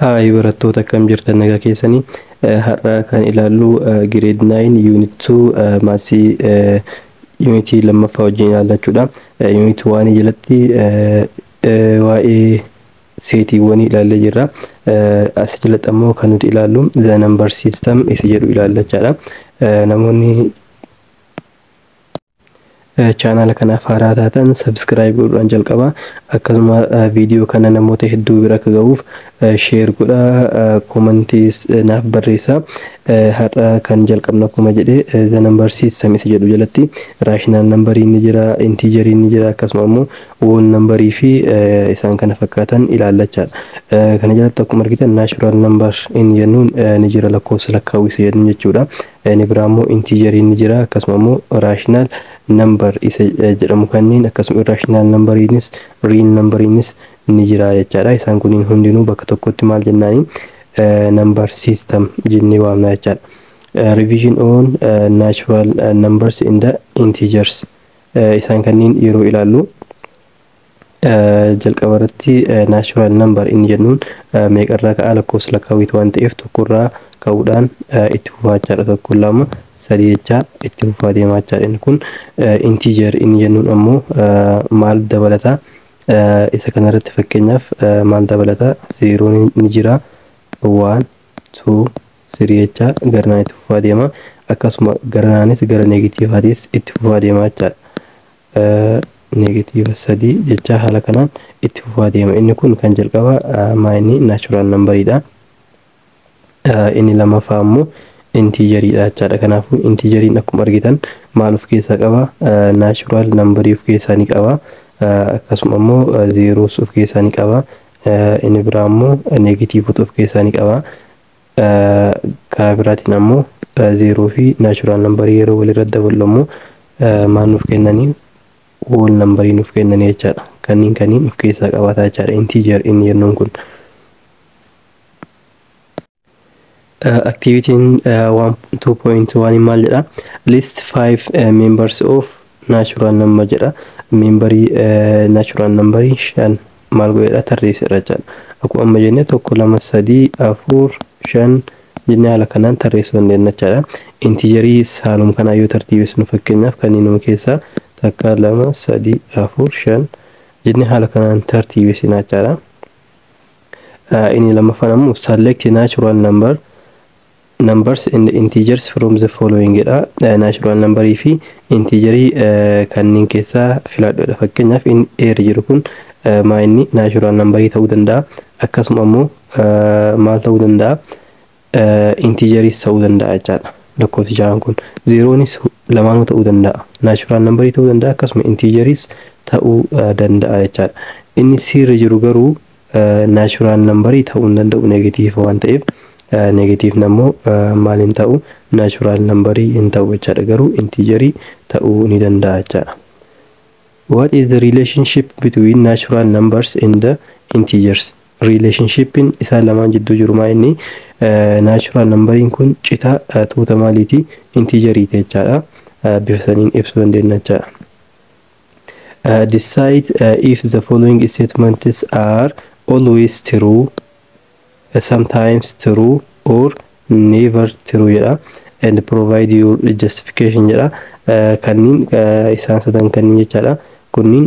Hi, barattoota, akkam jirtan? Nagaa keessanii? Har'a kan ilaallu grade 9 unit 2 maths unitii lammaffaa wajjin ilaallachuudha. Unit 1 jalatti waa'ee setiiwwanii ilaallee jirra. As jalatti ammoo kan nuti ilaallu the number system isa jedhu ilaallachaadha. Namoonni chaanaala kanaaf haaraa taatan subscribe godhuudhaan jalqaba. Akkasuma viidiyoo kana namoota hedduu bira akka ga'uuf share godhaa, commentii naaf barreessaa. Har'a kan jalqabnu akkuma jedhe the number system isa jedhu jalatti rational numberiin ni jira, integeriin ni jira, akkasuma immoo whole numberii fi isaan kana fakkaatan ilaallachaadha. Kana jalatti akkuma argitan natural number inni jennuun ni jira, lakkoofsa lakkaawuu isa jennuun jechuudha. Inni biraa immoo integeriin ni jira, akkasuma immoo rational number isa jedhamu kanneen, akkasuma irrational numberiinis real numberiinis ni jira jechaadha. Isaan kunniin hundinuu bakka tokkotti maal jennaani? Number system jennee waamna jechaadha. Revision on natural numbers in the integers isaan kanneen yeroo ilaallu, jalqaba irratti natural number inni jennuun meeqarraa ka'aa? Lakkoofsa lakkaawwitu waan ta'eef tokkorraa ka'uudhaan itti fufaa jechaadha. Tokko, lama, sadii jechaa itti fufaa deemaa jechaadha. Inni kun integer inni jennuun ammoo maal dabalataa? Isa kanarratti fakkeenyaaf maal dabalataa? Zeroon ni jira, one, two, three jechaa garanaan itti fufaa deema. Akkasuma garanaanis gara negativeaatis itti fufaa deemaa jechaadha. Negative sadii jechaa haala kanaan itti fufaa deema. Inni kun kan jalqaba maa inni natural numberiidha. Inni lammaffaa ammoo integeriidha jechaadha. Kanaafuu integeriin akkuma argitan maal of keessaa qaba? Natural numberii of keessaa ni qaba. Akkasuma immoo zeros of keessaa ni qaba. Inni biraa immoo negativeota of keessaa ni qaba. Karaa biraatiin ammoo zero fi natural numberii yeroo walirratti daballu ammoo maal nuuf kennanii? Whole numberii nuuf kennanii jechaadha. Kanneen of keessaa qabaata jechaadha integer inni jennuun kun. Activityn 2.1 maal jedha? List five members of natural number jedha. Memberii natural numberii shan maal godhedha? Tarreessedha jechaadha. Akkuma amma jenne tokko, lama, sadii, afur, shan jennee haala kanaan tarreessuu dandeenya jechaadha. Integerii haaluma kanaa yoo tartiibessinu, fakkeenyaaf kanneenuma keessaa takka, lama, sadii, afur, shan jennee haala kanaan tartiibessina jechaadha. Inni lammaffaan ammoo select natural numbers and integers from the following jedha. Natural numberii fi integerii kanneen keessaa filadhuudha. Fakkeenyaaf inni eerri jiru kun maa inni natural numberii ta'uu danda'a. Akkasuma ammoo maal ta'uu danda'a? Integeriis ta'uu danda'a jechaadha. Lakkoofsi ja'an kun zeronis lamaanuu ta'uu danda'a. Natural numberii ta'uu danda'a, akkasuma integeriis ta'uu danda'a jechaadha. Inni siirra jiru garuu natural numberii ta'uu hin danda'u, negative waan ta'eef. Negativeni ammoo maal hin ta'u? Natural numberii hin ta'u jechaadha, garuu integerii ta'uu ni danda'a jechaadha. What is the relationship between natural numbers and the integers? Relationshipin isaan lamaan jidduu jiru maa inni? Natural numberiin kun cita tuuta maaliiti? Integeriiti jechaadha. Bifa saniin ibsuu dandeenya jechaadha. Decide if the following statements are always true, sometimes true or never true jedha and provide your justification jedha. Kanneen isaan sadan kanneen jechaadha. Kunniin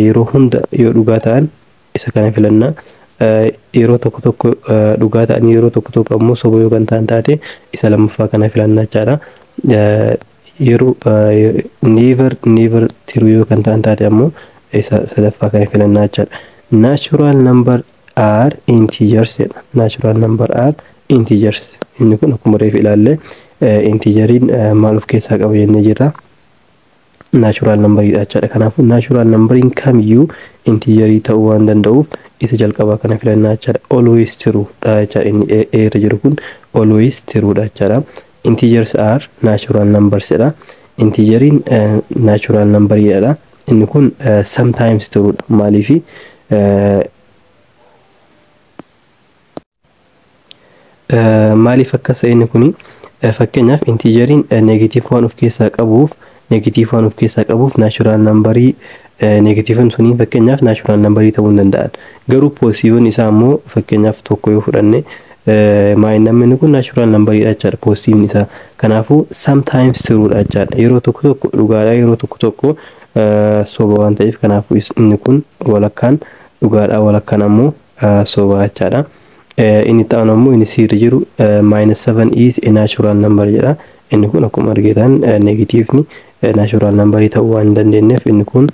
yeroo hunda yoo dhugaa ta'an isa kana filannaa. Yeroo tokko tokko dhugaa ta'anii yeroo tokko tokko ammoo soba yoo kan ta'an taate isa lammaffaa kana filannaa jechaadha. Yeroo never true yoo kan ta'an taate ammoo isa sadaffaa kana filannaa jechaadha. Natural number are integers jedha. Natural number are integers. Inni kun akkuma reefu ilaalle integeriin maal of keessaa qaba jennee jirra? Natural numberiidha jechaadha. Kanaafuu natural numberiin kamiyyuu integerii ta'uu waan danda'uuf isa jalqabaa kana filannaa jechaadha. Always true dha jechaadha. Inni irra jiru kun always true dha jechaadha. Integers are natural numbers jedha. Integeriin natural numberiidha. Inni kun sometimes true dha. Maaliifi? Maaliif akkas ta'e inni kuni? Fakkeenyaaf integeriin negative waan of keessaa qabuuf, negative waan of keessaa qabuuf natural numberii Negatiivonni sunii fakkeenyaaf natural numberii ta'uu hin danda'an. Garuu positiivonni isaa immoo, fakkeenyaaf tokko yoo fudhanne, maayinni kun natural numberiidha jechaadha positiivni isaa. Kanaafuu sometimes truedha jechaadha. Yeroo tokko tokko dhugaadha, yeroo tokko tokko soba waan ta'eef, kanaafuu inni kun walakkaan dhugaadha, walakkaan ammoo soba jechaadha. Inni itti aanu ammoo, inni siirri jiru, minus 7 is a natural number jedha. Inni kun akkuma argitan negatiivni natural numberii ta'uu waan hin dandeenyeef, inni kun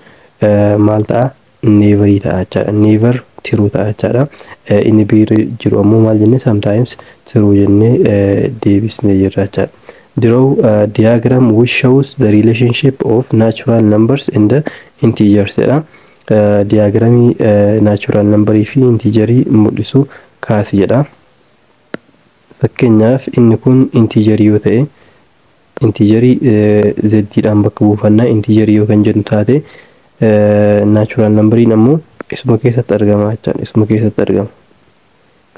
maal ta'a? Neverii ta'a jechaadha. Never true ta'a jechaadha. Inni biirri jiru ammoo maal jennee? Sometimes true jennee deebisnee jirra jechaadha. Draw a diagram which shows the relationship of natural numbers and the integers jedha. Diagramii natural numberii fi integerii mul'isu kaasi jedha. Fakkeenyaaf inni kun integerii yoo ta'e, integerii zeddiidhaan bakka buufannaa. Integerii yoo kan jennu taate, natural numberiin ammoo isuma keessatti argama jechaadha. Isuma keessatti argama.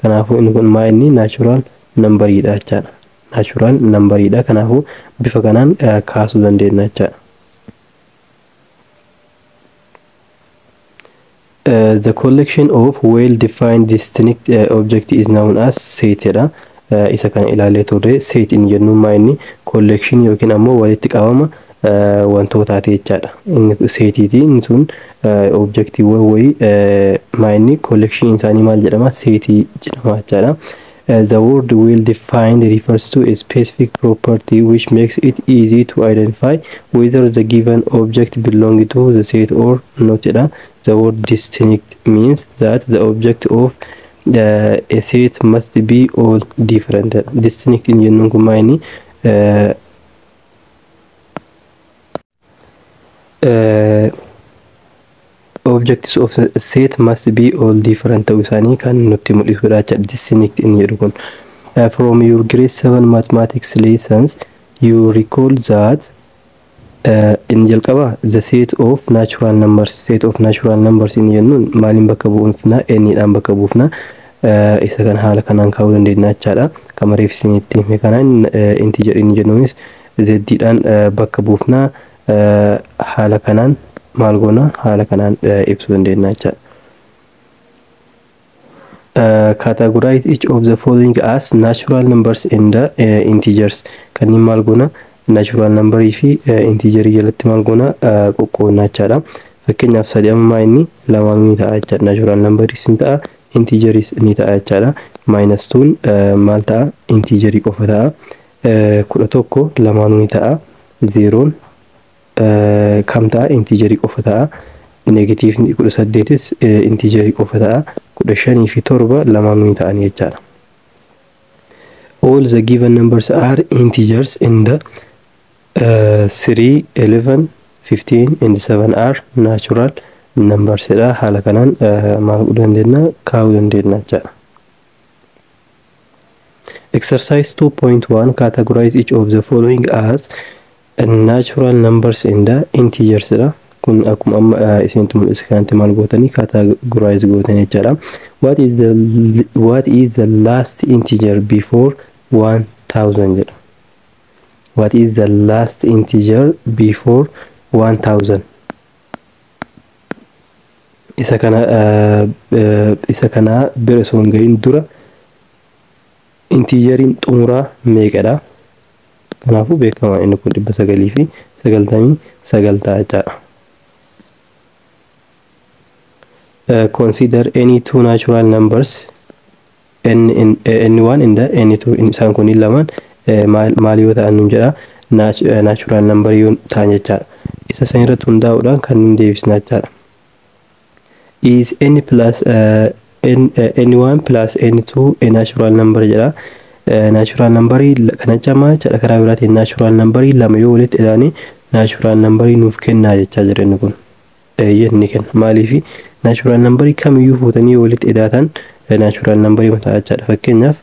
Kanaafuu inni kun maa inni natural numberiidha jechaadha. Natural numberiidha. Kanaafuu bifa kanaan kaasuu dandeenya jechaadha. The collection of well-defined distinct object is known as set jedha. Isa kana ilaalee turre. Set inni jennu maa inni collection yookiin ammoo walitti qabama wantootaati jechaadha. Inni setiiti, inni sun objectiiwwan wayii maa inni collection isaanii maal jedhama? Setii jedhama jechaadha. The word well defined refers to a specific property which makes it easy to identify whether the given object belongs to the set or not jedha. The word distinct means that the object of a set must be all different. Distinct in jennuun kun maa inni objects of the set must be all different ta'uu isaanii kan nutti mul'isudha jecha distinct inni jedhu kun. From your grade 7 mathematics lessons, you recall that inni jalqaba the set of natural numbers. Set of natural numbers inni jennuun maaliin bakka buufna? N dhaan bakka buufna. Isa kan haala kanaan kaa'uu dandeenya jechaadha. Kamareef isinitti hime kanaan integer inni jennuunis z dhaan bakka buufna. Haala kanaan maal goona? Haala kanaan ibsuu dandeenya jechaadha. Categorize each of the following as natural numbers and integers. Kanneen maal goona? Natural numberii fi integerii jalatti maal goona? Qoqqoodna jechaadha. Fakkeenyaaf sadi ammaa inni lamaanuu ni ta'a jechaadha. Natural numberis ni ta'a, integeris ni ta'a jechaadha. Minus twon maal ta'a? Integerii qofa ta'a. 11 lamaanuu ni ta'a. Zeroon kam ta'a? Integerii qofa ta'a. Negatiivni 18s integerii qofa ta'a. 15 fi 7 lamaanuu ni ta'an jechaadha. All the given numbers are integers in the 3, 11, 15 and 7 are natural numbers jedha. Haala kanaan maal godhuu dandeenya? Kaa'uu dandeenya jechaadha. Exercise 2.1: categorize each of the following as natural numbers and the integers jedha. Kun akkuma amma isinitti mul'ise kanatti maal gootanii? Categorize gootanii jechaadha. What is the last integer before 1000 jedha. What is the last integer before 1000? Isa kana bira osoo hin gahin dura integeriin xumuraa meeqadha? Kanaafuu beekamaa inni kun 999 ta'a jechaadha. Consider any two natural numbers n, n1 and n2. Isaan kun lamaan maal yoo ta'an nun jedha? Natural number yoo ta'an jechaadha. Isa san irratti hundaa'uudhaan kan nun deebisna jechaadha. Is n plus n, n1 plus n2 a natural number jedha. Natural number kana jecha maal jechaadha? Karaa biraatiin natural number lama yoo walitti hidhaanii natural number nuuf kennaa jechaa jira inni kun. Eeyyee, ni kenna. Maaliifi? Natural number kamiyyuu fuutanii yoo walitti hidhaatan natural number mataa jechaadha. Fakkeenyaaf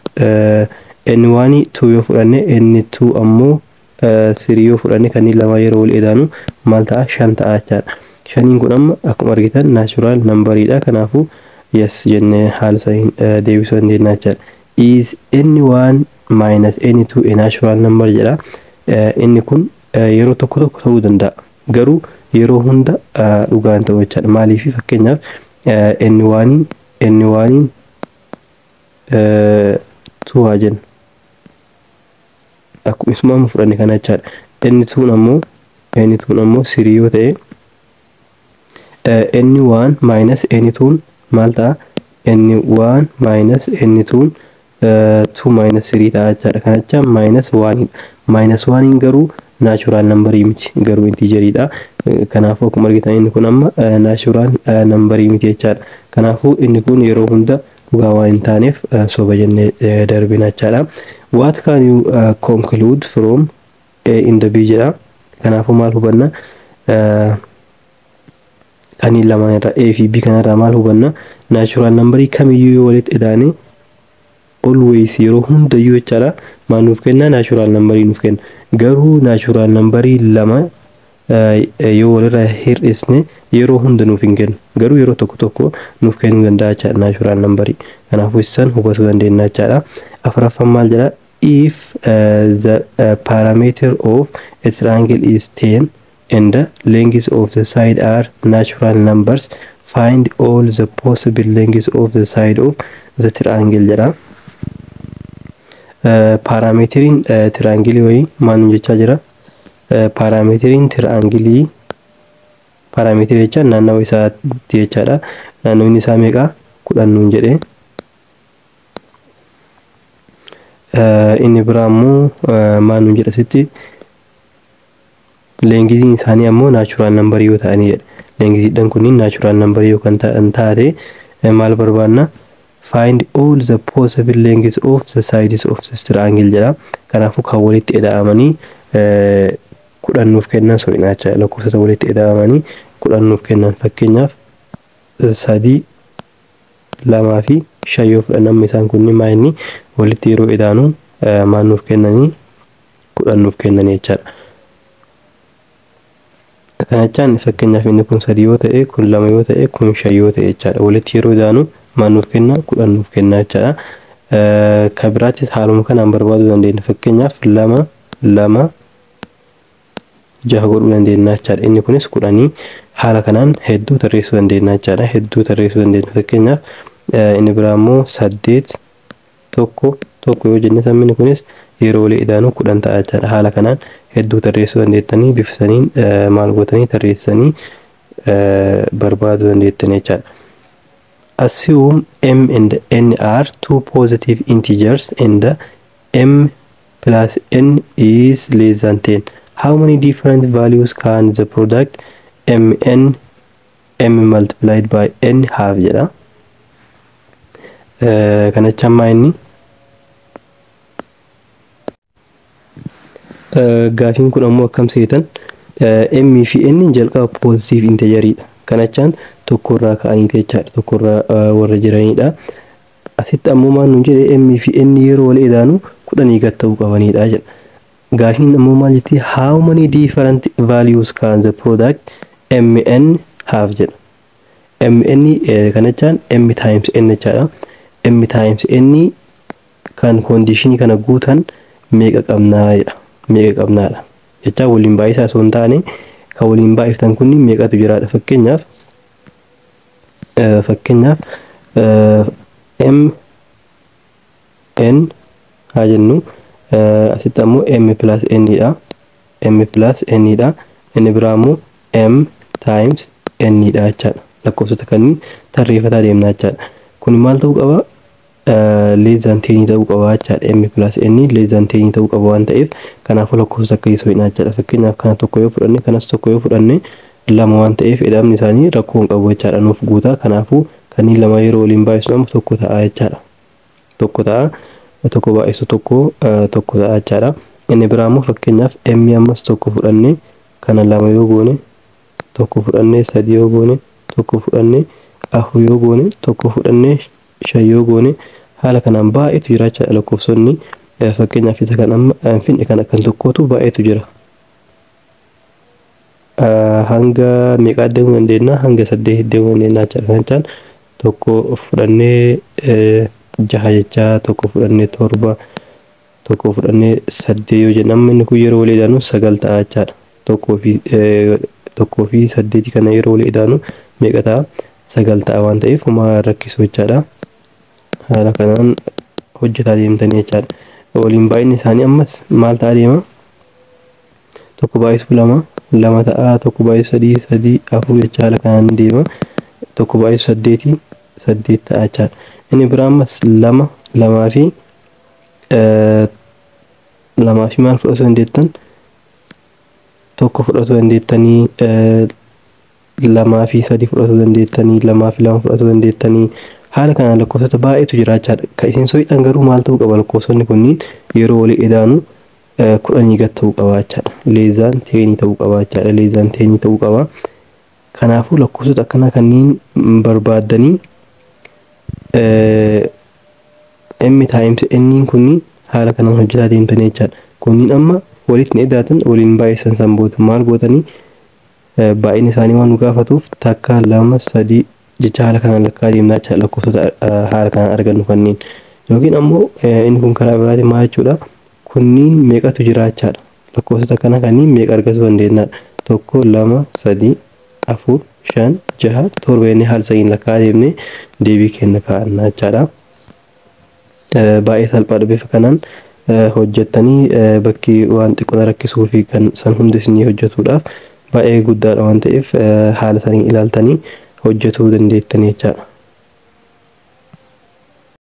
n1 2 yoo fudhanne, n2 ammoo 3 yoo fudhanne, kanneen lama yeroo wal hidhaanu maal ta'a? Shan ta'a jechaadha. Shaniin kun amma akkuma argitan natural numberiidha. Kanaafuu yes jennee haala saniin deebisuu dandeenya jechaadha. Is n1 minus n2 a natural number jedha. Inni kun yeroo tokko tokko ta'uu danda'a. Garuu yeroo hunda dhugaan ta'u jechaadha. Maaliif fakkeenyaaf n1 n1 2 haa jennu. Akkuma isuma amma fudhanne kana jechaadha. N2 ammoo n2 ammoo 3 yoo ta'e n1 minus n2 maal ta'a? n1 minus n2 2 minus 3 ta'a jechaadha. Kana jecha minus 1 minus 1 garuu natural numberii miti, garuu integeriidha. Kanaafuu akkuma argitan inni kun amma natural numberii miti jechaadha. Kanaafuu inni kun yeroo hunda dhugaa waan hin taaneef soba jennee darbina jechaadha. What can you conclude from A in the B jedha. Kanaafuu maal hubanna? Kanneen lamaan irraa A fi B kanarraa maal hubanna? Natural numberii kamiyyuu yoo walitti idaane always yeroo hundayyuu jechaadha maal nuuf kenna? Natural numberii nuuf kenna. Garuu natural numberii lama yoo walirraa hir'isne yeroo hunda nuuf hin kennu. Garuu yeroo tokko tokko nuuf kennuu danda'a jechaadha natural numberii. Kanaafuu isaan hubachuu dandeenya jechaadha. Afuraffaan maal jedha? If the perimeter of a triangle is 10 and the lengths of the side are natural numbers, find all the possible lengths of the side of the triangle jedha. Perimeteriin triangle wayii maal nuun jechaa jira? Perimeteriin triangle, perimeterii jechaan naannawa isaatti jechaadha. Naannawni isaa meeqa? 10 nuun jedhe. Inni biraa immoo maal nuun jedha sitti? Lengthiin isaanii ammoo natural numberii yoo ta'anii jedha. Lengthiidhaan kunniin natural numberii yoo kan ta'an taate maal barbaanna? Find all the possible lengths of the sides of this triangle jedha. Kanaafuu kan walitti ida'amanii 10 nuuf kennan so'inaa jechaadha. Lakkoofsota walitti ida'amanii 10 nuuf kennan fakkeenyaaf 3 2 fi 5 yoo fudhanne amma isaan kunniin maal inni walitti yeroo idaanu maal nuuf kennanii? 10 nuuf kennanii jechaadha. Kana jechaan fakkeenyaaf inni kun 3 yoo ta'e, kun 2 yoo ta'e, kun 5 yoo ta'e jechaadha. Walitti yeroo idaanu maal nuuf kenna? 10 nuuf kenna jechaadha. Kan biraattis haaluma kanaan barbaaduu dandeenya. Fakkeenyaaf 2 2 6 godhuu dandeenya jechaadha. Inni kunis 10 haala kanaan hedduu tarreessuu dandeenya jechaadha. Hedduu tarreessuu dandeenya. Fakkeenyaaf inni biraa immoo 8 1 1 yoo jenne inni kunis yeroo walii idaanu 10 ta'a jechaadha. Haala kanaan hedduu tarreessuu dandeettanii bifa saniin maal gootanii tarreessanii barbaaduu dandeettanii jechaadha. Assume m and n are two positive integers and m plus n is less than 10. How many different values can the product mn m multiplied by n have jedha. Kana jecha ammaa inni gaafiin kun ammoo akkam seetan m fi n jalqaba positive integeriidha. Kana jechaan tokkorraa ka'anii jechaadha. Tokkorraa warra jiranidha. Asitti ammoo maal nuun jedhe? M fi n yeroo wal idaanu 10 gad ta'uu qabanidha jedha. Gaafiin ammoo maal jetti? How many different values can the product mn have jedha. Mn kana jechaan m times n jechaadha. M times n kan conditionii kana guutan meeqa qabnaa jedha. Meeqa qabnaadha. Jechaa waliin baay'isaa osoo hin taane kan waliin baay'iftan kunniin meeqatu jiraadha. Fakkeenyaaf m n haa jennu asitti ammoo m plus n dha. M plus n dha. Inni biraa ammoo m times n dha jechaadha. Lakkoofsota kanneen tarreeffataa deemna jechaadha. Kun maal ta'uu qaba? Less than 10 ta'uu qaba jechaadha. M plus n less than 10 ta'uu qaba waan ta'eef kanaafuu lakkoofsa akka isoo hin jechaadha. Fakkeenyaaf kana tokko yoo fudhanne kanas tokko yoo fudhanne lama waan ta'eef ida'amni isaanii rakkoo hin qabu jechaadha. Nuuf guutaa. Kanaafuu kanneen lama yeroo waliin baay'isnu amma tokko ta'a jechaadha. Tokko ta'a. Tokko baay'isu tokko tokko ta'a jechaadha. Inni biraa immoo fakkeenyaaf m ammas tokko fudhanne kana lama yoo goone tokko fudhanne 3 yoo goone tokko fudhanne 4 yoo goone tokko fudhanne 5 yoo goone haala kanaan baay'eetu jira jechaadha. Lakkoofsonni fakkeenyaaf isa kan amma finne kan akkan tokkootu baay'eetu jira. Hanga meeqaa deemuu dandeenya? Hanga 8 deemuu dandeenya jechaadha. Kana jechaan tokko fudhannee 6 jechaa tokko fudhannee 7 tokko fudhannee 8 yoo jennu amma inni kun yeroo walii idaanu 9 ta'a jechaadha. Tokkoo fi Tokkoo fi saddeeti kana yeroo walii idaanu meeqa ta'a? 9 ta'a waan ta'eef homaa rakkisu jechaadha. Haala kanaan hojjetaa deemtanii jechaadha. Waliin baay'inni isaanii ammas maal ta'a deema? 1 baay'isuu 2 2 ta'a, 1 baay'isuu 3 3 4 jecha haala kanaan deema. 1 baay'isuu 8 8 ta'a jechaadha. Inni biraa ammas 2 2 fi 2 fi maal fudhachuu dandeettan? 1 fudhachuu dandeettanii, 2 fi 3 fudhachuu dandeettanii, 2 fi 2 fudhachuu dandeettanii. Haala kanaan lakkoofsota baay'eetu jira jechaadha. Kan isin so'iidhaan garuu maal ta'uu qaba? Lakkoofsonni kunniin yeroo walii idaanu 10 gad ta'uu qaba jechaadha. Less than 10 ta'uu qaba jechaadha. Less than 10 ta'uu qaba. Kanaafuu lakkoofsota akkanaa kanneen barbaaddanii m times n kunniin haala kanaan hojjetaa deemtanii jechaadha. Kunniin amma walitti ni idaatan, waliin baay'isan. San booda maal gootanii? Baay'inni isaanii waan nu gaafatuuf 1, 2, 3 jecha haala kanaan lakkaa deemnaa jechaadha, lakkoofsota haala kanaan argannu kanneen. Yookiin ammoo inni kun karaa biraatiin maal jechuudha? Kunniin meeqatu jira jechaadha. Lakkoofsota kana kanneen meeqa argachuu dandeenyaadha? 1, 2, 3, 4, 5, 6, 7 jennee haala sadiin lakkaa deemnee deebii kenna kaa'annaa jechaadha. Baay'ee salphaadha. Bifa kanaan hojjettanii bakki waan xiqqoo rakkisuu fi kan san hundi isinii hojjetuudhaaf baay'ee guddaadha waan ta'eef haala saniin ilaaltanii hojjetuu dandeettanii jechaadha.